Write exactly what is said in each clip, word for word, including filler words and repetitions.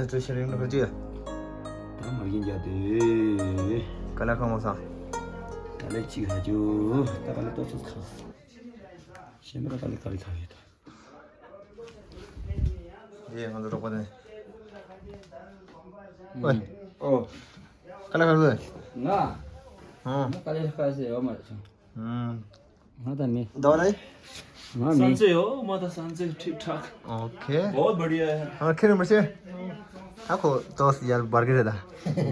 ཚོ་ཤེས་རིང་ལ་ཅི། ད་མ་ཡིན་རྒྱ་དེ། དཀའ་ལས་ཁག་མོ་ས། དཀའ་ལས་གཅིག་ལ་ཅུ། ད་དཀའ་ལས་ཏོག་ཙམ་ཁག་གཞན་པ་ལ་དཀའ་ལས་དཀའ་ལས་ཁག་ཡོད་ད། ཡེ་ང་ཚོ་རོགས་པ་དེ། ཨོ། ཨོ། དཀའ་ལས་ཁག་ལོས། ང་། ཨོ། ང་དཀའ་ལས་ཁག་ཟེར་ཡོད་མ་རེད་ཅང་། ཨུམ། ང་ད་མི། ད་བ་རེད། ང་མི། सांचे हो, माता सांचे ठीक ठाक। ओके। बहुत बढ़िया है। हाँ, खेल नंबर छः। ཁོ་ཏོས་ཡར་བར་གི་རེད་ད།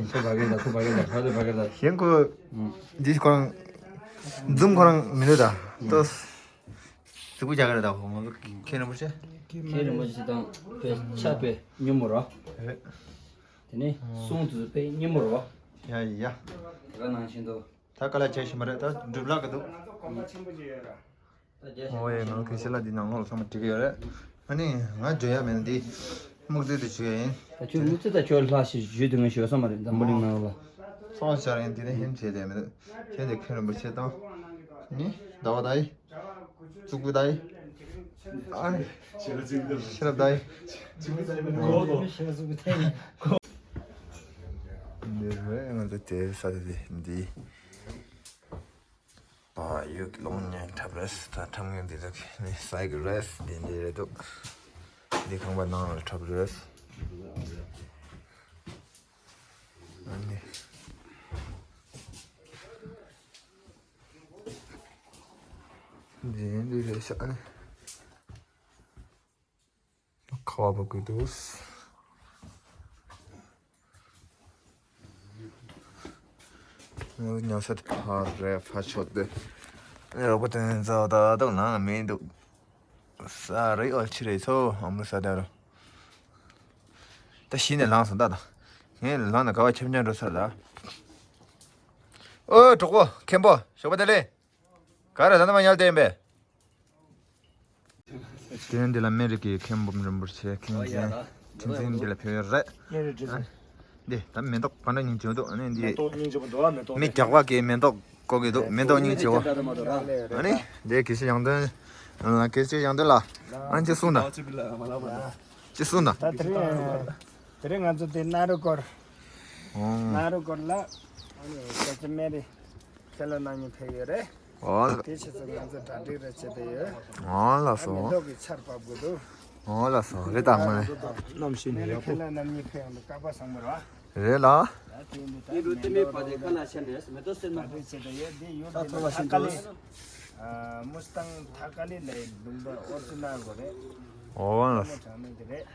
ཁོ་བར་གི་རེད་ད། ཁོ་བར་གི་རེད་ད། ཧ་ལས་བར་གི་རེད་ད། གཞན་ཁོ། ཨུམ། འདི་ཁོ་རང་། འཛུམ་ཁོ་རང་མི་འདུག་ད། ཨུམ། ཏོས། གཟུགས་པོ་རྒྱག་གི་རེད་ད་ཁོ་ང་ཚོ་ཁེ་རིན་པོ་ཆེ། ཁེ་རིན་པོ་ཆེ་དང་དཔེ་ཆ་དཔེ་སྙོམས་པོ་རོ། རེད། དེ་ནས་གསུང་དུ་དཔེ་སྙོམས་པོ་རོ། ཡ་ཡ། དེ་ག་ནང་བཞིན་དུ། ད་དཀའ་ལས་བྱེད་ཤེས་མ་རེད་ད་སྒྲུབ་ལག་གི་འདུག་ཨོ་ཡེ་ང་ཁེ་ཤེ་ལ་འདི་ནང་ལོགས་ཚང་མ་འགྲིག་གི་ཡོད་རེད། ཨ་ནི་ང་བརྗོད་ཡ་མེད་འདི་སྨུག་རྩི་དུ་བྱུག་ཡ་ཡིན། ད་ཁྱོད་སྨུག་རྩི་ད་ཁྱོད་ལྷ་ཞིག་བརྗོད་དུ་ངས་ཞོ་ས་མ་རེད་འཛམ་བུ་གླིང་ནང་ལ། ཚོགས་བཅར་ཡིན་འདི་ནས་ཧིན་བྱས་ཏེ་མི་འདུག་ཁྱོད་འདི་ཁེ་རིན་པོ་ཆེ་དང་། ནི་ཟླ་བ་ད་ཡིན། གཙུག་ཕུད་ད་ཡིན། ཨ་ནི། ཤེས་རབ་ད་ཡིན། འདི་རེད་ང་ཚོ་དེ་ས་དེ་འདི། ཨ་ཡུག་ལོང་ཉན་འཁྲབ་རེས་ད་འཁྲབ་ངན་འདི་ཚོ་ནི་སའི་གི་རེས་འདི་འདི་རེད་འདུག་འདི་ཁང་པ་ནང་ལ་འཁྲབ་རེས། ཨ་ནི། འདི་འདི་རེད་ཤག་ཨ་ནི། ཁ་བ་བབས་ཀྱི་འདུག་ང་ཉལ་ས་དེ་ཕར་རེད་ཕར་ཕྱོགས་དེ། ཨ་ནི་རོགས་པ་དེ་ཚོ་ད་དུང་ནང་ལ་མི་འདུག་ས་རེད་ཨོ་ཕྱི་རེད་ཚོ་ཨ་མོ་ས་དེ་རུ། ད་གཞི་ནས་ལངས་སོང་ད་ད། ངས་ལངས་ན་ག་བ་ཁྱབ་མཉམ་འགྲོ་ས་ལ། ཨོ་གྲོགས་པོ་མཁན་པོ་ཞོགས་པ་བདེ་ལེགས། ག་རེ་ད་ནི་མ་ཉལ་བསྡད་ཡིན་པས། དེ་ནས་འདི་ལ་སྨན་རི་གི་མཁན་པོ་རིན་པོ་ཆེ་མཁན་ཆེན་ཁྲི་འཛིན་འདི་ལ་ཕེབས་ཡོད་རེད། སྨན་རི་ཁྲི་འཛིན། འདི་ད་མེ་ཏོག་ག་འདྲ་སྙིང་རྗེ་པོ་འདུག་ཨ་ནི་འདི་མེ་ཏོག་སྙིང་རྗེ་པོ་འདུག་མེ་ཏོག་མི་རྒྱག་པ་གི་མེ་ཏོག་བཀོག་གི་འདུག་མེ་ཏོག་སྙིང་རྗེ་པོ། ཨ་ནི་འདི་དགེ་བཤེས་ཡང་སྟོན། དགེ་བཤེས་ཡང་སྟོན་ལ་ཨ་ཅི་གསུངས་དང་། ཅི་གསུངས་དང་། ད་དེ་རིང་དེ་རིང་ང་ཚོ་དེ་ནཱ་རོ་སྐོར། ཨོ། ནཱ་རོ་སྐོར་ལ་ཨ་ནི་སྐྱབས་རྗེ་སྨན་རི། ཁས་ལེན་གནང་མཁན་ཕེབས་ཡོད་རེད། ཨོ་ལགས། དེ་ཆེད་དུ་ང་ཚོ་གྲ་སྒྲིག་རེ་བྱེད་བསྡད་ཡོད། ཨོ་ལགས་སོ། མེ་ཏོག་གི་ཆར་བབས་དགོས་འདུག་ཨོ་ལགས་སོ་རེད་ད་མ་རེད། གནམ་གཤིས་ནི་ཡག་པོ། ཁས་ལེན་གནང་མཁན་ཕེབས་ཡོང་དུས་སྐལ་པ་བཟང་པོ་རེད། རེད་ལགས། ད་དེ་འདི་ད་མེ་ཏོག་གྲ་སྒྲིག་བྱེད་བསྡད་ཡོད། འདི་ཡུལ་འདི་ལ་ཐ་ཀ་ལི། མུ་སི་ཐང་ཐ་ཀ་ལི་ལའི་ལུང་པ་ཨོ་རི་ཇི་ནལ་གོ་རེད། ཨོ་ལགས་སོ། གྲངས་མེད་དེ་རེད།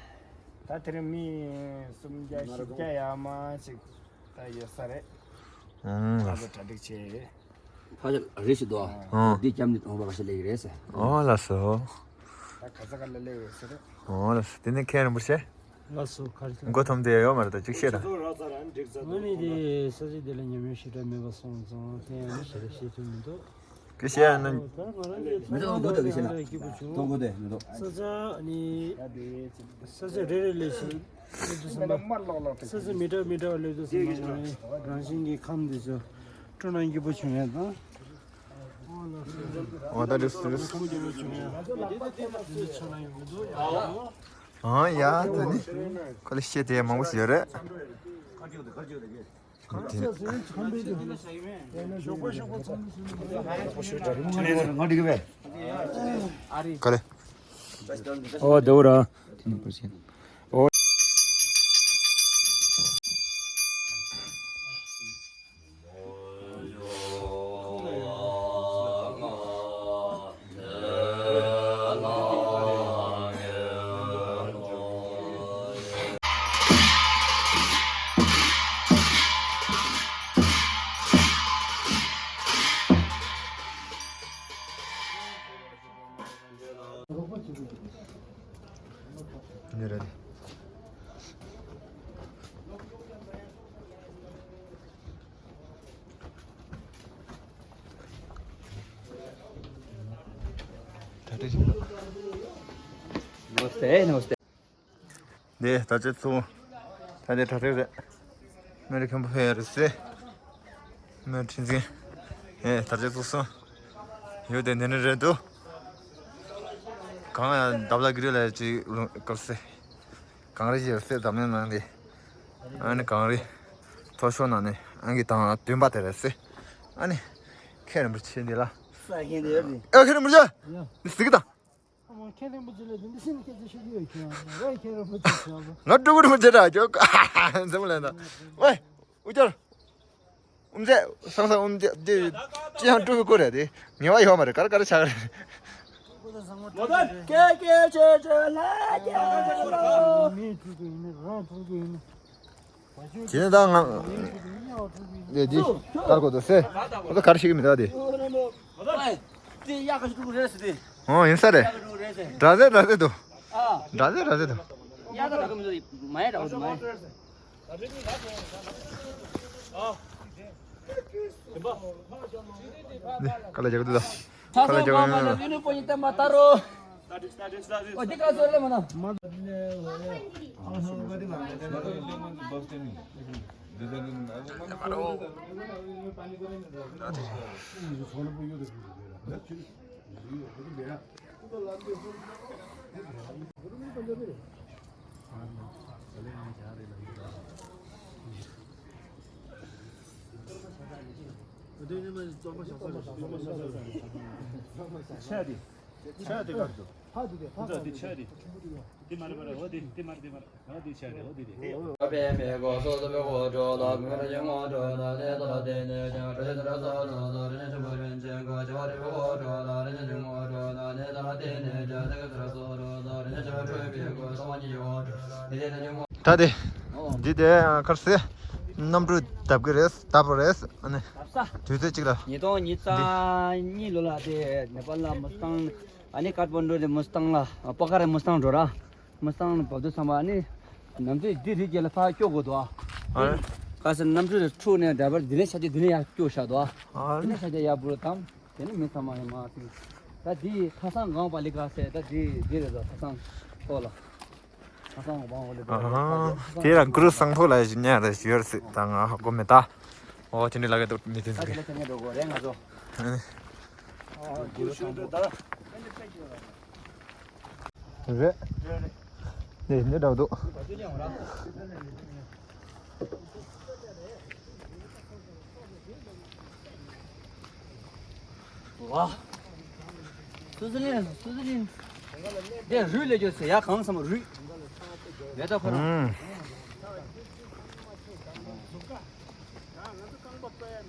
ད་དེ་རིང་མི་སུམ་བརྒྱ་བཞི་བརྒྱ་ཡར་མར་ཅིག་ད་ཡོད་ས་རེད། ཨང་། ཁ་ཚ་གྲ་སྒྲིག་བྱས། ཕ་ཡུལ་རེ་ཞིག་འདུག་ཨང་། འདི་སྐྱབས་གནས་དང་པ་ཁ་ཤས་ལེགས་རེད་ཟེར། ཨོ་ལགས་སོ། ད་ག་ས་ག་ལ་ལེགས་རེད་ཟེར། ཨོ་ལགས་སོ། དེ་ནས་མཁན་རིན་པོ་ཆེ། ལགས་སོ་ཁ་ཤས། མགོ་འཐོམས་དེ་ཡོད་མ་རེད་ད་ཅིག་བཤད་དང་། ང་ནི་དེ་ས་ཆ་དེ་ལ་ཉམས་མྱོང་ཞེ་དྲག་མེད་པ་སོང་ཙང་དེ་ཡང་ཞེ་དྲག་བཤད་ཐུབ་མི་འདུག་སྐད་ཆ་ཡང་ན། མི་ཐོག་མགོ་དང་སྐད་ཆ་ན། ཐོག་མགོ་དེ་མི་ཐོག་ས་ཆ་ནི། ས་ཆ་རེ་རེ་ལས་ཤིག་སླེབས་དུས་ཙམ་པ། ས་ཆ་མི་འདྲ་མི་འདྲ་བ་སླེབས་དུས་ཙམ་པ་ང་རང་བཞིན་གྱི་ཁམས་འདི་ཚོ་སྤྲོ་སྣང་སྐྱིད་པོ་བྱུང་ཡ་དང་། འོ་ད་རེས་རེས། ཁམས་སྐྱིད་པོ་བྱུང་ཡ། འདི་ཚོ་ཆགས་ན་ཡོང་གི་འདུག་ཡ། ཨང་ཡ་དེ་ནི་ཁོ་ལ་བཤད་དེ་མང་པོ་ཞིག་ཡོད་རེད། ག་རེ། ཨོ་དེ་འོ་ར། འདི་རེད། नमस्ते, नमस्ते। འདི་ད་ཅི་ཚུགས། ད་འདི་གྲ་སྒྲིག་རེད། སྨན་རི་མཁན་པོ་ཕེབས་ཡོད་རེད་ཟེར། སྨན་ཁྲི་འཛིན། ཨེ་ད་ཅི་ཚུགས་སོང་། ཡོད་དེ་འདི་ནི་རེད་འདུག་གང་ཡང་འདབ་ལ་གི་རེད་ལ་ཅིག་ལུང་སྐབས་སེ། གངས་རི་ཞིག་རེད་ཟེར། འཛམ་གླིང་ནང་གི་ཨ་ནི་གངས་རི་མཐོ་ཤོས་ནང་ནས་ཨང་ཀི་དང་བདུན་པ་དེ་རེད་ཟེར། ཨ་ནི་མཁན་རིན་པོ་ཆེ་འདི་ལ། ས་ཁྱེད་འདི་ཡོད་རེད། ཨ། མཁན་རིན་པོ་ཆེ། ཡ། འདི་གཟིགས་དང་། ཨ་མ། མཁན་རིན་པོ་ཆེ་ལ་འདི་འདི་སེམས་སྐད་ཆ་ཤོད་ཀྱི་ཡོད་ཁྱོད། ཝེ། མཁན་རིན་པོ་ཆེ་ཟེར་བ། ང་སྤྲུལ་སྐུ་རིན་པོ་ཆེ་འདྲ་ཁྱོད་འཛམ་གླིང་ནང་། ཝེ། དབུ་སྐྱོར། དབུ་མཛད། སང་སང་དབུ་མཛད་དེ་ཅི་ཡང་སྤྲུལ་པའི་སྐུ་རེད་དེ། ངེས་པ་ཡོད་མ་རེད། ག་རེ་ག་རེ་ཆགས་རེད། མོ་དོན་ཀེ་ཀེ་ཆེ་ཆེ་ལ་ཀེ་ལོ། མི་སྤྲུལ་སྐུ་ཡིན་ནི་རང་སྤྲུལ་སྐུ་ཡིན་ནི། དེ་ནི་ད་ང་། དེ་དེ་ལྟར་གོ་དུ་སེ། ཁོ་ཚོ་ག་རེ་ཤེས་ཀྱི་མི་འདུག་དེ། ཨེ། དེ་ཡག་ག་ཞིག་འདུག་རེད་ཟེར་དེ། ཨོ་ཡིན་ས་རེད། ཡག་ག་འདུག་རེད་ཟེར། འདྲ་ཟེར་འདྲ་ཟེར་འདུག་ཨ། འདྲ་ཟེར་འདྲ་ཟེར་འདུག་ཡག་ག་འདྲ་གི་མི་འདུག་མ་ཡག་འདྲ་གི་མ་ཡག་འདི་ག་ལ་རྒྱག་གི་འདུག་ད། ཁ་ལ་རྒྱག་གི་འདུག་ད། ཁ་ལ་རྒྱག་གི་འདུག་ད། འོ་འདི་ག་ཚོད་རེད་མ་ན། ཆ་དེ། ཆ་དེ་གར་འདུག་ཕ་དེ་དེ་ཕ་དེ་ཆ་དེ། དེ་མ་རེད་པ་རེད། འོ་དེ་དེ་མ་རེད། དེ་མ་རེད། འོ་དེ་ཆ་དེ། འོ་དེ་དེ། ད་དེ། འདི་དེ་གར་སེ། གནམ་གྲུ་བརྡབ་ཀྱི་རེད། བརྡབ་རེད། ཨ་ནི། བརྡབ་ས། དུས་ཚོད་གཅིག་ལ། ཉིས་སྟོང་ཉི་ཤུ་རྩ་གཉིས་ལོ་ལ་དེ་ནེ་པཱལ་ལ་མུ་སྟང་། ཨ་ནི་ཀ་ཐ་མན་ཌུ་ནས་མུ་སྟང་ལ། པོ་ཁ་ར་མུ་སྟང་འགྲོ་ར། མུ་སྟང་ལ་བབས་དུས་ཙམ་པ་ཨ་ནི། གནམ་གྲུ་འདི་རི་རྒྱལ་ལ་ཕར་སྐྱོད་དགོས་འདུག་ཨ། ཨ། ག་ས་གནམ་གྲུ་འཁྲུགས་ནས་ཌ་རའི་ཝར་འདི་ནས་ཤར་གྱི་འདི་ནས་ཡར་སྐྱོད་བཞག་འདུག་ཨ། འདི་ནས་ཤར་གྱི་ཡར་འབུར་དང་། དེ་ནི་མི་ཚང་མ་ཡིན་མ་ཟིན། ད་འདི་ཁ་སང་གང་པ་ལི་ག་ཟེར། ད་འདི་འདི་རེད་འདུག་ཁ་སང་ཐོག་ལ། ཁ་སང་བང་བ་ལི་ག་ཨ། ཁ་སང་དེ་ལ་གུ་རུ་སང་ཐོག་ལ་ཉར་ཡོད་སྲིད། ད་ང་ཧ་གོ་མེད་ད། འོ་དེ་འདྲ་ལ་ག་འདུག་མི་དེ་ད་ཚོ་དེ་ལ་དེ་ནས་འགྲོ་དགོས་རེད་ང་ཚོ། ཨ། གུ་རུ་སང་ཐོག་ད། རེད། རེད་རེད། ནས་ནས་འདྲ་འདུག་ཝ། སུ་ཟི་ལན། སུ་ཟི་ལན། དེ་རུས་ལས་རྒྱུ་ཟེར་ཡ་གང་བསམ་རུས། མེ་ཏོག་ཁོ་རང་།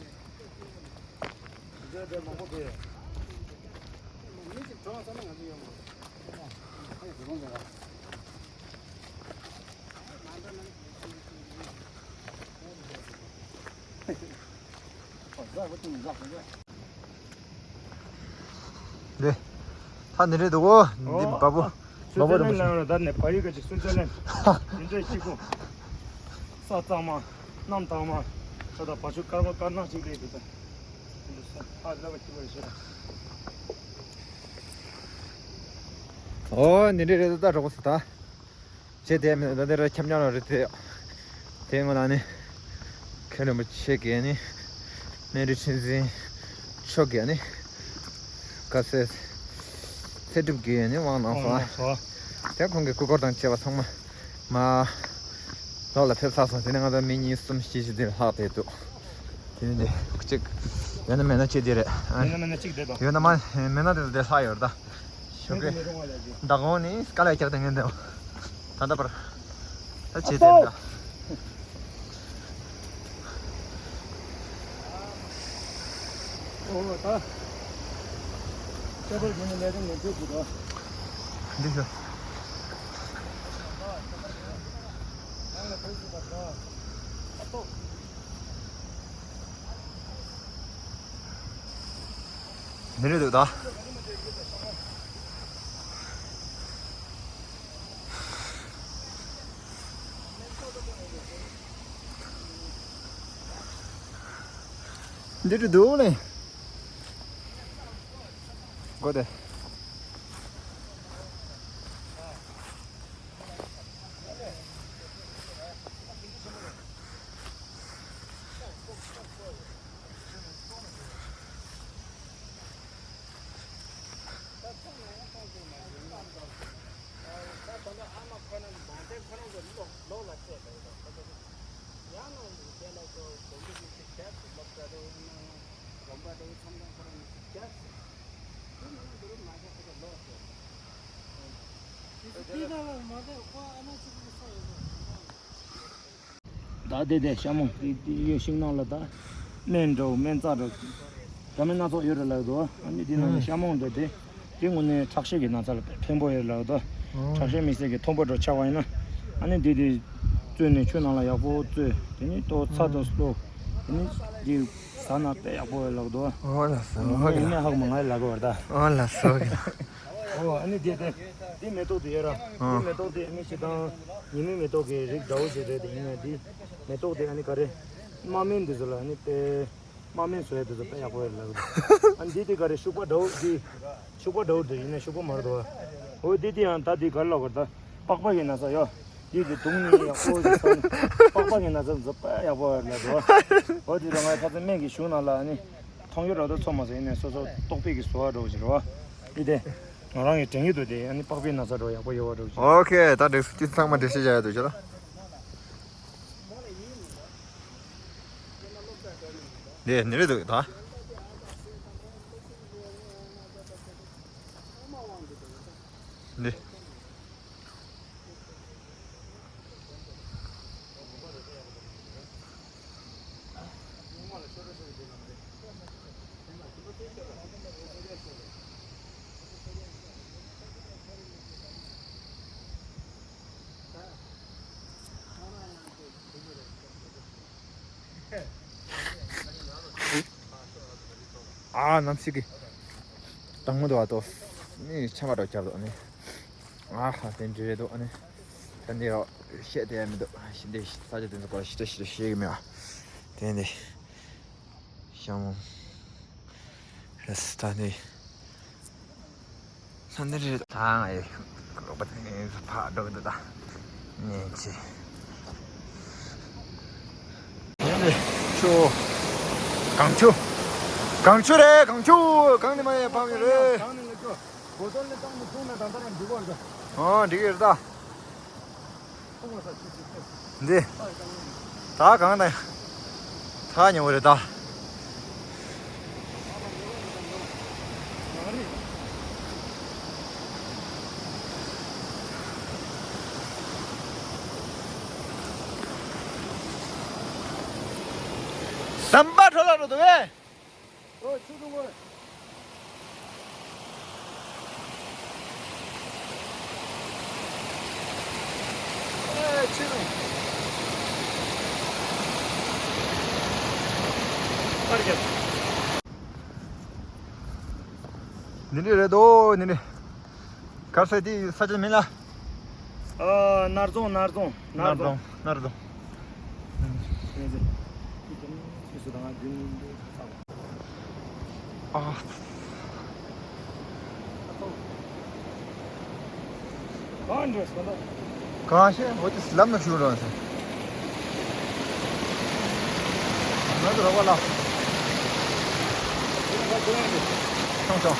ཨང་། འདི། ད་འདི་འདྲས་འདུག་གོ་འདི་ཨོ། བ་པོ། བ་པོ་རེད་མ་སུའི་ཙར་ལན་ལ་ཡོང་རེད། ད་ནི་བལ་ཡུལ་ག་ཅིག་སུའི་ཙར་ལན། འདི་འདྲས་སྐྱིད་པོ། ས་གཙང་མ། གནམ་དྭངས་མ། ད་ད་བ་ཕྱུགས་དཀར་པོ་དཀར་ནག་ཅིག་རེད་འདུག་ད། འདི་ས་ཧ་ལས་པ་སྐྱིད་པོ་རེད་ཤག་ཨོ་འདི་འདྲས་རེད། ད་གྲོགས་པོ་ཟེར་ད། ཅེས་དེ་མི་ད་དེར་ཁྱབ་མཉམ་རེད་དེ། དེ་སྔོན་ལ་ནི། མཁན་རིན་པོ་ཆེ་གིས་ནི། སྨན་རི་ཁྲི་འཛིན་མཆོག་གིས་ནི། ག་ཚད། ཚེ་སྒྲུབ་ཀྱིས་ནི་དབང་གནང་སོང་། དེ་ཁོང་གི་སྐུ་འཁོར་དང་བཅས་པ་ཚང་མ། མ། ལོག་ལ་ཕེབས་ཚར་སོང་། དེ་ནས་ང་ཚོ་མི་གཉིས་གསུམ་བཞི་བཞི་དེ་ལྷག་བསྡད་འདུག་དེ་ནས་དེ་གཅིག་ཡོད་ན་མེད་ན་གཅིག་དེ་རེད། ཡོད་ན་མེད་ན་གཅིག་དེ་དང་། ཡོད་ན་མ་མེད་ན་དེ་དེ་ལྷག་ཡོད་རེད་ད། ཞོགས་ཀས། མདང་དགོང་ནས་དཀའ་ལས་རྒྱག་བསྡད་མཁན་དེ། ད་ལྟ་བར། ད་བྱེད་བསྡད་འདྲ། ཨོ་ད། ཁྱད་པར་དེ་ནི་ལས་དོན་ངན་པའི་དགོས་ད། འདི་ཤོ། འདི་རེད་འདུག་ད། འདི་རེད་འདུག་ལེ། གོ་དེ། ད་དེ་དེ་ཤ་མོང་དེ་དེ་ཡོད་ཤིང་ནང་ལ་ད་སྨན་འདྲ་བོ་སྨན་རྩྭ་འདྲ་བོ་འདྲ་མིན་སྣ་ཚོགས་ཡོད་རེད་ལབ་འདུག་ཨ་ནི་དེ་ནང་ནས་ཤ་མོང་འདྲ་དེ་དེ་དངོས་གནས་ཁྲག་ཤེད་ཀྱི་ན་ཚ་ལ་དཔེ་ཕན་པོ་ཡོད་རེད་ལབ་འདུག་ཁྲག་ཤེད་དམིགས་བསལ་གྱི་མཐོན་པོ་འདྲ་ཆགས་པ་ཡིན་ན་ཨ་ནི་དེ་དེ་བཙོས་ནས་ཆུ་ནང་ལ་ཡག་པོ་བཙོས་དེ་ནི་ལྟོ་ཚྭ་དང་བླུགས་དེ་ནི་དེ་ཟ་ན་དཔེ་ཡག་པོ་ཡོད་ལབ་འདུག་ཨོ་ལ་སོ་ཧོ་གི་ཡིན་ན་ཧ་གོ་མ་ང་ལ་གོ་བར་ད། ཨོ་ལ་སོ་གི་ཨོ་ཨ་ནི་དེ་དེ་དེ་མེ་ཏོག་དེ་ཡོད་ར། དེ་མེ་ཏོག་དེ་ཨ་ནི་ཅི་དང་ཉི་མའི་མེ་ཏོག་གི་རིགས་འདྲ་བོ་ཞིག་རེད། དེ་ཡིན་ན་དེ་མེ་ཏོག་དེ་ཨ་ནི་ག་རེ་དམག་མི་འདི་ཚོ་ལ་ཨ་ནི་དཔེ་དམག་མི་བཟོ་ཡ་དེ་ཚོ་དཔེ་ཡག་པོ་ཡོད་ལབ་འདུག་ཨ་ནི་དེ་དེ་ག་རེ་ཤུག་པ་འདྲ་བོ་དེ་ཤུག་པ་འདྲ་བོ་དེ་ཡིན་ན་ཤུག་པ་མ་རེད་དོ། འོ་དེ་དེ་ཡང་ད་དེ་ག་རེ་ལབ་དགོས་རེད་ད། པགས་པ་གི་ན་ཚ་ཡོད། དེ་དེ་དུང་ནི་ཡག་པོ་ཞིག་ཚ་ནི་པགས་པ་གི་ན་ཚ་དེ་ཚོ་དཔེ་ཡག་པོ་ཡོད་ལབ་འདུག་འོ་དེ་རུ་ང་ཕ་ཚ་སྨན་གྱི་གཞུང་ནང་ལ་ཨ་ནི་མཐོང་ཡོད་ར་དོ་ཚོ་མ་ཟེར་ཡིན་ནའི་སོ་སོ་རྟོག་པའི་གི་བཟོ་བ་འདྲ་བོ་ཞིག་རེད་བ། དེ་དེ། ང་རང་གི་དྲན་གྱི་འདུག་དེ་ཨ་ནི་པགས་པའི་ན་ཚ་འདྲ་བོ་ཡག་པོ་ཡོད་བ་འདྲ་བོ་ཞིག་ཨོ་ཁེ་ད་འགྲིག་སོང་། ཅི་ཚང་མ་འགྲེལ་བཤད་བྱ་ཡ་འདུག་ཅེ་ལ། འདི་ནི་རེད་འདུག་ད། འདི། ཨ་ནམ་ཞིག་གི་དང་མོ་དོ་ཨ་ཏོ་ནི་ཆ་མ་འགྲོ་བསྐྱར་དོ་ནི། ཨ་ཧ་དེ་འདྲ་རེད་འདུག་ཨ་ནི། ད་འདི་རོ་བཤད་དེ་ཡ་མི་འདུག་ཞི་བདེ་ས་ཆ་དེ་ཚོ་སྐོར་ཞི་བདེ་ཞི་བདེ་ཤེས་ཀྱི་མེད་ཨ། དེ་འདི་ཤ་མོ་རེད་ད་འདི། ལྷ་འདི་རེད། ད་ང་ཡི་རོགས་པ་དེ་ཕར་འགྲོ་གི་འདུག་ད་ཉན་ཆེ། ཆུ། གངས་ཆུ། གངས་ཆུ་རེད་གངས་ཆུ། གངས་ནས་མར་ཡར་བབས་ཡོད་རེད། གངས་ནས་ལ་ཆུ། འོ་འདི། ད་གང་དང་ད་ཉོ་བ་རེད་ད། ཟམ་པ་འཕྲོ་ལ་འགྲོ་འདུག་གས། ཨོ་ཆུ་དུང་ངོ་། ཨེ་ཆུ་དུང་། པར་རྒྱབ། འདི་འདྲ་རེད་དོ་འདི་འདྲ། གར་ས་དེ་ས་ཆ་མིན་ལ། ཨ་ནར་རྫོང་ནར་རྫོང་ནར་རྫོང་ནར་རྫོང་། ཨ། གང་ཤེས་འོ་དེ་ལམ་ན་ཞུ་རོགས་ཟེར། ང་ཚོ་རོགས་པ་ལ། ཆོང་ཆོང་།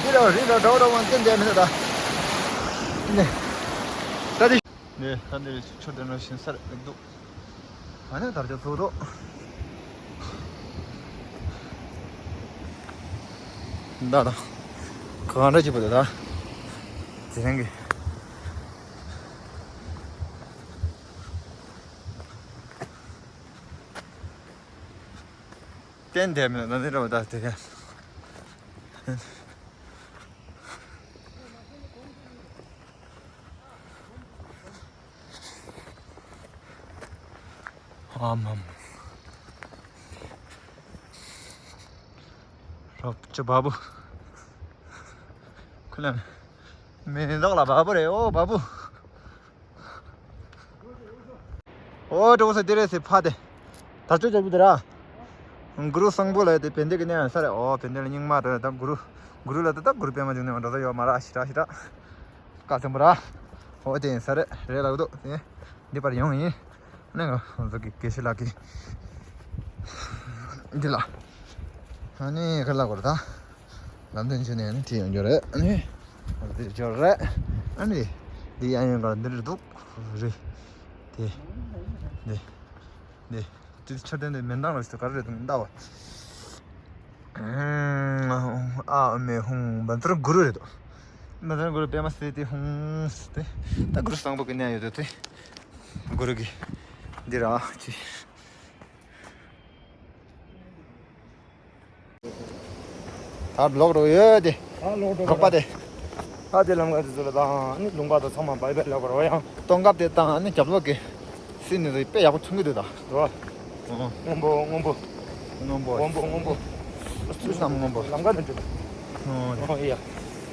འདི་ར་རི་ར་འདྲ་བོ་འདྲ་བོ་བསྟན་བསྡད་མི་འདུག་ད། ནས། ད་དེ། ནས་ད་འདིར་ཆུ་དེ་ནང་བཞིན་སར་འདུག་ཨ་ནི་དར་ཆ་ཚུགས་འདུག་ད་ད། གང་འདྲ་བྱེད་པ་དེ་ད། དེ་རིང་གི། བསྟན་བསྡད་མེད་ན་འདི་འདྲ་བ་ད་དེ་ག་ཨམ་ཨམ། རོབ་ཅོ་བ་བུ། ཁུ་ལ་མེ་ཏོག་ལ་བ་བུ་རེད་ཨོ་བ་བུ། ཨོ་ཀྲོ་ས་དེ་རེད་སེ་ཕ་དེ། ད་ཅོ་ཅོ་བུ་དེ་ར། གུ་རུ་སང་པོ་ལ་དེ་བན་དེ་གི་གནས་ཡང་ས་རེད་ཨོ་བན་དེ་ལ་རྙིང་མ་རེད་ད་གུ་རུ། གུ་རུ་ལ་ད་ད་གུ་རུ་པད་མ་འབྱུང་གནས་མ་འགྲོ་ས་ཡོད་མ་ར་ཤི་ར་ཤི་ར། བཀའ་ཆེན་པོ་ར། འོ་དེ་ཡིན་ས་རེད་རེད་ལགས་འདུག་དེ། འདི་པར་ཡོང་ཡིན། ནི་ང་ཚོ་གི་དགེ་བཤེས་ལགས་ཀྱི། འདི་ལ། ཨ་ནི་ག་ལ་གོ་ར་ད། ལམ་སྟོན་བྱས་ནས་ནི་དེ་ཡོང་རྒྱུ་རེད་ཨ་ནི། འདི་འབྱོར་རེད། ཨ་ནི། འདི་ཡང་ཡོང་གར་འདི་རེད་འདུག་རེད། དེ། འདི། འདི། འདི་ཆ་དོན་འདི་མེ་མདའ་ལ་ཞིག་ག་རེ་རེད་འདུག་མེ་མདའ་བ། ཨ་མེ་ཧུང་བན་ཏར་གུ་རུ་རེད་དོ། བན་ཏར་གུ་རུ་པད་མ་སེ་ཏི་ཧུང་སྟེ། ད་གུ་རུ་བཟང་པོ་གི་གནས་ཡོད་དོ་དེ། གུ་རུ་གི་འདི་ར་ཅི། ད་ལོག་འགྲོ་ཡོད་དེ། ད་ལོག་འགྲོ་རོགས་པ་དེ། ད་དེ་ལམ་ཁ་དེ་ཚོ་ལ་དང་ནི་ལུང་པ་དང་ཚང་མ་བའི་བའི་ལབ་པར་བ་ཡང་། སྟོན་ཁ་དེ་དང་ནི་རྒྱབ་ལོག་གི་སྲིད་ནི་དེ་དཔེ་ཡག་པོ་མཐོང་གི་འདུག་ད། རོ། ཨོ། སྔོན་པོ་སྔོན་པོ། སྔོན་པོ། སྔོན་པོ་སྔོན་པོ། སྲིད་ནམ་སྔོན་པོ། ལམ་ཁ་དེ་འགྲོ། ཨོ། ཨོ་ཡ།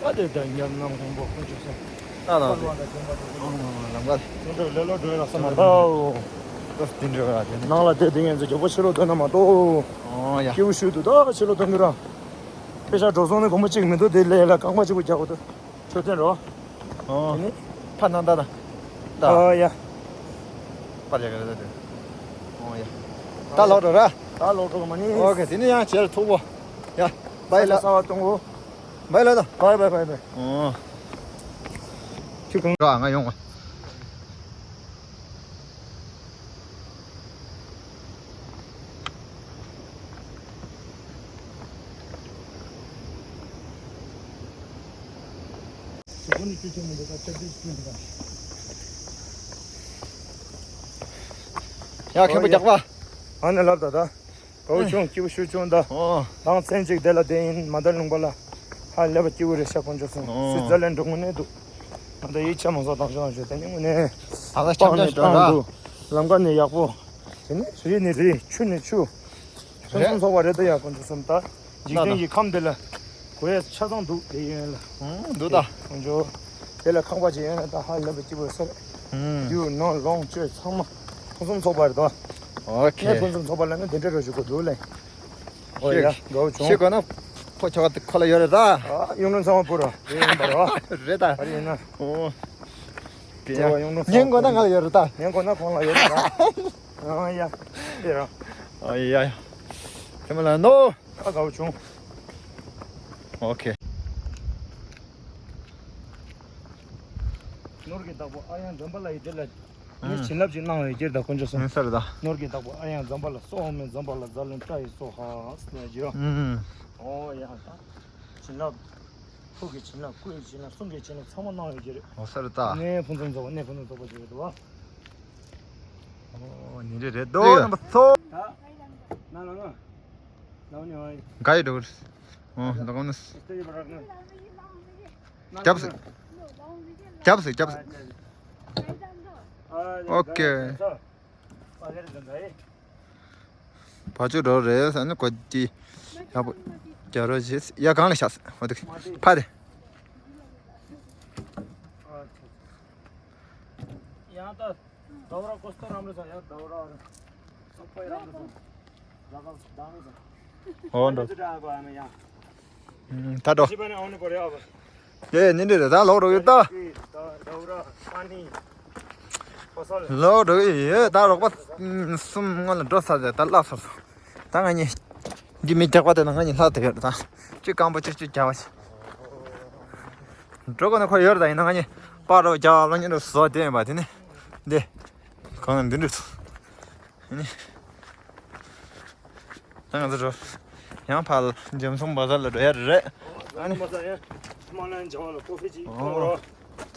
ད་དེ་ད་ཉམས་སྣང་སྔོན་པོ་ཁོང་ཆུ་སེ། ད་ད་དེ། ལམ་ཁ་དེ། ལམ་ཁ་དེ། ལོ་ལོ་འགྲོ་ཡ་ལ་ས་མ་ད། ད་དེ་འགྲོ་ཡ་དེ་ནང་ལ་དེ་དེ་ངན་ཚོ་རྒྱབ་པོ་ཕྱི་ལོག་འདོན་ན་མ་གཏོགས། ཨོ་ཡ། སྐྱིད་པོ་ཞུ་འདུག་ད་ཕྱི་ལོག་འདོན་གི་ར། དཔེ་ཆ་འགྲོ་སོང་ནི་སྒོར་མོ་གཅིག་མི་འདུག་དེ་ལས་ལ་རྐང་པ་གཅིག་པུ་རྒྱག་དགོས་འདུག་མཆོད་རྟེན་རོ། ཨོ། དེ་ནི། ཕ་ནང་ད་ད། ད། ཨོ་ཡ། པར་ཡག་གི་རེད་ད་དེ། ཨོ་ཡ། ད་ལོག་འགྲོ་ར། ད་ལོག་འགྲོ་གི་མ་ནི། ཨོ་ཁེ་དེ་ནི་ཡང་བྱེད་ལ་ཐུག་གོ། ཡ། བའི་ལ། ས་བ་གཏོང་གོ། བའི་ལ་ད། བའི་བའི་བའི་བའི། ཨོ། ཁྱོད་གང་ག་ང་ཡོང་བ། ཡ་མཁན་པོ་རྒྱག་པ། ཨ་ནི་ལབ་ད་ད། གའུ་ཆུང་སྐྱིད་པོ་ཞུ་ཆུང་ད། ཨོ། ལང་ཚན་ཅིག་དེ་ལ་བསྡད་ཡིན་མ་ད་ལུང་པ་ལ། ཧ་ལས་པ་སྐྱིད་པོ་རེད་ཤག་དཀོན་མཆོག་གསུམ། ཨོ། སུས་རྩ་ལེན་འགྲོ་དངོས་གནས་འདུག་ང་ད་ཡིད་ཆེས་མ་སོང་དང་ཤོག་དང་ཤོག་དེ་ནི་དངོས་གནས། ད་ད་ཆམ་ཆམ་ཤོག་ད། ལམ་ཁ་ནས་ཡག་པོ། དེ་ནི་རི་ནས་རི་ཆུ་ནས་ཆུ། ཕུན་སུམ་ཚོགས་པ་རེད་ད་ཡག་དཀོན་མཆོག་གསུམ་ད། འཇིག་རྟེན་གྱི་ཁམས་འདི་ལ། གོ་ཡ་ཆ་ཚང་འདུག་དེ་ཡོན་ལ། ཨང་འདུག་ད། དཀོན་མཆོག་དེ་ལ་ཁང་པ་ཅིག་ཡོན་ལ་ད་ཧ་ལས་པ་སྐྱིད་པོ་ཟེར། ཨང་། རྒྱུ་ནོར་ལོངས་སྤྱོད་ཚང་མ་ཕུན་སུམ་ཚོགས་པ་རེད་ད། ཨོ་ཁེ། ངས་ཕུན་སུམ་ཚོགས་པ་ལ་ནི་དེ་འདྲ་རོ་ཞིག་དགོས་འདུག་ལེ། ཨོ་ཡ་དགའ་བོ་བྱུང་། ཤེས་དགོས་ན་ཕོ་ཁྱོ་ག་དེ་ཁོ་ལ་ཡོད་རེད་ད། ཨ་གཡུང་དྲུང་ཚང་མ་བུ་ར་རེད་ཡིན་པ་ར། རེད་ད། ཨ་རེད་ཡིན་ན། ཨོ། དེ་བ་གཡུང་དྲུང་ཚང་མ་ཉན་དགོས་ན་ང་ལ་ཡོད་རེད་ད། ཉན་དགོས་ན་ཁོང་ལ་ཡོད་རེད་ད། ཨ་ཡ། དེ་ར། ཨ་ཡ་ཡ། དེ་མ་ལ་ནོ། ཨ་དགའ་བོ་བྱུང་། ཨོ་ཁེ། ནོར་གྱི་བདག་པོ་ཨ་ཡང་འཛོམས་པ་ལ་ཡི་དེ་ལ། ངས་བྱིན་རླབས་ཅིག་གནང་བའི་རྒྱུར་དང་དཀོན་མཆོག་གསུམ། ངས་ས་རེད་ད། ནོར་གྱི་བདག་པོ་ཨ་ཡང་འཛོམས་པ་ལ་སོགས་མེད་འཛོམས་པ་ལ་ཛ་ལུན་ཏྲ་ཡི་སོ་ཧ་ཟེར་ནས་བརྗོད། ཨུམ། ཨོ་ཡ་ད། བྱིན་རླབས། ཐུགས་ཀྱི་བྱིན་རླབས་སྐུ་ཡི་བྱིན་རླབས་གསུང་གི་བྱིན་རླབས་ཚང་མ་གནང་བའི་རྒྱུར། ཨོ་ས་རེད་ད། ནས་ཕུན་སུམ་ཚོགས་པ་ནས་ཕུན་སུམ་ཚོགས་པ་ཞིག་རེད་དོ། ཨོ་ཉིན་རེ་རེད་དོ་རྣམ་པ་ཚོ། ད། ན་ལ་ང་། ལ་ནི་ཨོ་ཡི། ག་ཡི་འགྲོ་གི་རེད། ཨོ་ད་གོང་ནས། རྒྱབ་སུ། རྒྱབ་སུ་རྒྱབ་སུ། ཨོ་ཁེ། བ་ཅུ་འགྲོ་རེད་ཟེར་ནས་གོ་ཅི། ཡག་པོ་རྒྱ་རོ་བྱེད་ཡ་གང་ལ་ཤག་ཟེར་འོ་དེ་ཕ་དེ། ཡང་ད་ཟླ་བ་ར་ཀོ་སྟོ་རམ་རེ་ས་ཡ་ཟླ་བ་ར་ར་སོག་པོ་ཡ་རམ་རེ་ས་ཟླ་བ་ཟླ་བ་རེ་ས། ཨོ་འགྲོ། ད་འགྲོ། ཡེ་ནི་འདྲི་རེད་ད་ལོག་འགྲོ་ཡོད་ད། ལོག་འགྲོ་ཡོད་ད་རོགས་པ་གསུམ་སྔོན་ལ་འགྲོ་ཚར་ཟེར་ད་བརླག་ཚར་སོང་། ད་ང་གཉིས། འདི་མི་རྒྱག་པ་དེ་ན་ང་གཉིས་ལྷག་ཐུབ་ཡོད་ད། གཅིག་སྐམ་པོ་གཅིག་གཅིག་རྒྱག་པ་ཞིག་འགྲོ་དགོས་ན་ཁོ་ཡོད་ད་ཡིན་ན་ང་གཉིས་པར་རོ་རྒྱག་ལོ་གཉིས་རོ་བཟོ་དེ་ཡིན་པ་དེ་ནི། འདི། གང་ན་འདི་འདྲ་ཚོ། ཨ་ནི། ད་ང་ཚོ་འགྲོ། ཡང་ཕར་ལ་འཇམ་སོང་བ་ཟར་ལ་འགྲོ་ཡ་རེད། ཨ་ནི། མ་ས་ཡ། མ་ན་འཇམ་བ་ལ་ཀོ་ཧྥི་ཅིག་གཏོང་རོགས།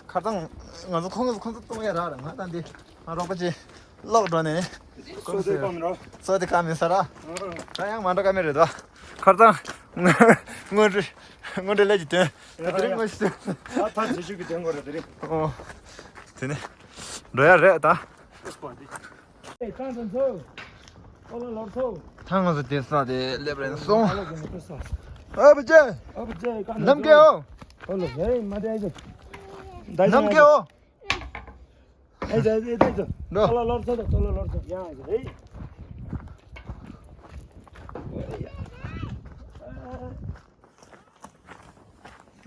ཁ་སང་ང་ཚོ་ཁོང་ཚོ་ཁོང་ཚོ་གཏོང་ཡ་རག་ར་ང་ད་འདི་ང་རོགས་པ་ཅིག་ལོག་འགྲོ་ནས། སོ་དེ་ཀ་མི་རོ། སོ་དེ་ཀ་མི་ས་ར། ད་ཡང་མ་འགྲོ་ཀ་མི་རེད་དོ། ཁ་སང་། དངོས་འབྲེལ། དངོས་འབྲེལ་ལས་ཀྱི་དོན། དེ་རིང་དངོས་ཤིག་དོན། ད་ད་རྗེས་ཤུགས་ཀྱི་དོན་གོ་རེད་དེ་རིང་། ཨོ། དེ་ནི། འགྲོ་ཡ་རེད་ད། ད་ང་ཚོ་དེ་ས་དེ་སླེབས་རན་སོང་། ཨ་བུ་ཅེ། ནམ་རྒྱལ་ཨོ། ནམ་རྒྱལ་ཨོ། འགྲོ།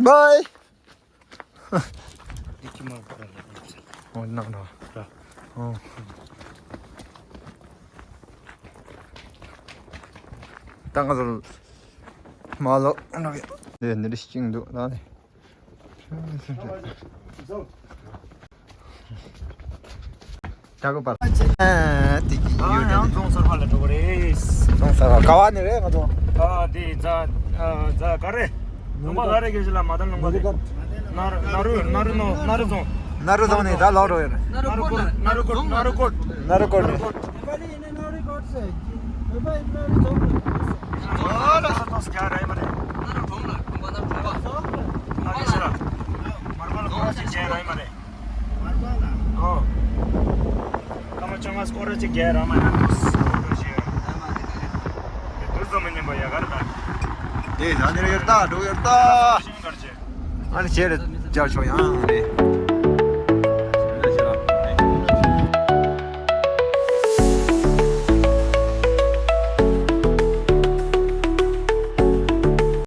བའི། འདི་ཁྱི་མ་པ་ར་ལ་ཡིན་ཟེར། ཨོ་ནང་ལ། ར། ཨོ། ད་ང་ཚོ་མ་ལོ་ནོ་ཡ། འདི་འདི་ཤིང་འདུག་ད་ནི། ད་གོ་པ། ཨ་དེ་གི་ཡོད་ཡང་རྫོང་གསར་པ་ལ་འགྲོ་གི་རེད། རྫོང་གསར་པ་ག་བ་ནས་རེད་ང་ཚོ། ཨ་དེ་རྫ་ཨ་རྫ་ག་རེ། ལུང་པ་ག་རེ་གེ་ཞིག་ལ་མ་དང་ལུང་པ་རེད། ནར་ནར་རུ་ནར་རུ་ནོ་ནར་རུ་རྫོང་། ནར་རུ་རྫོང་ནས་ད་ལོག་འགྲོ་ཡོད། ནར་རུ་ཀོར་ནར་རུ་ཀོར་ནར་རུ་ཀོར་ནར་རུ་ཀོར་ནས། ཨ་ལ་ས་ཏོ་སྐྱ་ར་ཡི་མ་རེད། ནར་རུ་གྲོང་ལ་གྲོང་པ་ནར་གྲོང་པ། ཨ་གེ་ཞིག་ལ་མར་པ་ལ་ཀོར་ཅིག་རྒྱལ་ར་ཡི་མ་རེད། ཨོ། སྐར་མ་བཅོ་ལྔ་སྐོར་ར་ཅིག་རྒྱལ་ར་མ་ཡ་ཏོ་ས་ཏོ་ཞེ། དེ་དུས་ཚོད་མི་ཉན་པ་ཡ་ག་རེ་ད། དེ་ད་ནི་ཡོད་ད་འགྲོ་ཡོད་ད། ཤིང་གར་ཅེ། ཨ་ནི་བྱས་རེད་བཅར་ཆོག་ཡང་རེད།